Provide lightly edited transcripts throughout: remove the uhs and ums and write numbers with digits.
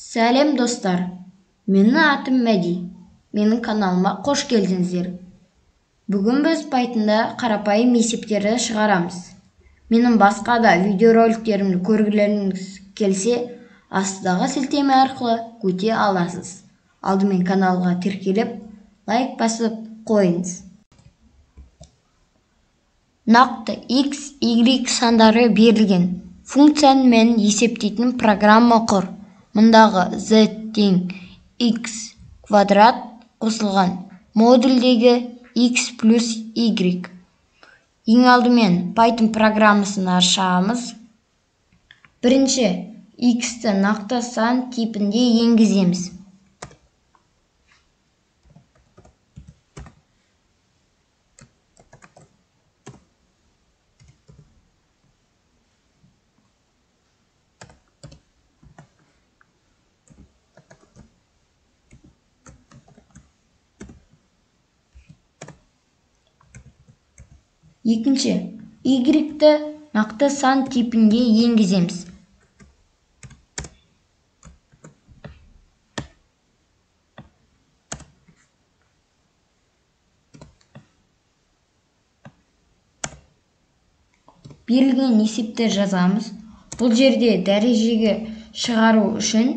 Сәлем достар, менің атым Мәди. Менің каналыма қош келдіңіздер. Бүгін біз Pythonда қарапайым есептерді шығарамыз. Менің басқа да видеороликтерімді көргілеріңіз келсе, астыдағы сілтеме арқылы өте аласыз. Алдымен каналға тіркеліп, лайк басып қойыңыз. Нақты x, y сандары берілген. Функцияның мәнін есептейтін программа құр. Мұндағы z тең x квадрат қосылған модульдегі x плюс y. Ең алдымен Python программасын ашамыз. Бірінші, x-ті нақты сан типінде енгіземіз. Екінші, y-ті нақты сан типінде енгіземіз. Берілген есепті жазамыз. Бұл жерде дәрежеге шығару үшін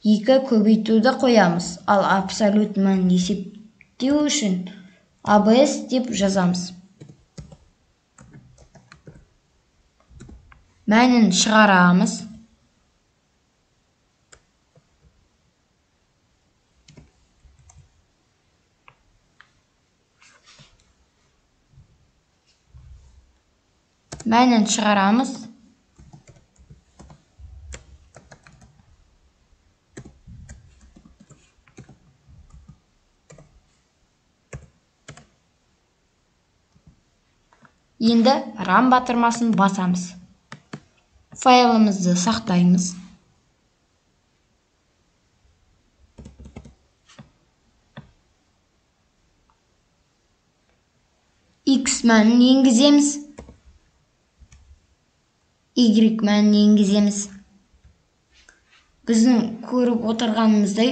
2 көбейтуді қоямыз, ал абсолют мәнін есептеу үшін abs деп жазамыз. Мәнін шығарамыз. Мәнін шығарамыз. Енді рам батырмасын басамыз. Файлымызды сақтаймыз. X мәнін енгіземіз. Y мәнін енгіземіз. Біздің көріп отырғанымыздай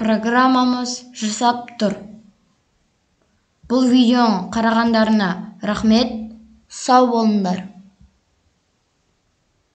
программамыз жасап тұр. Бұл видеоны қарағандарына рахмет. Сау болыңдар.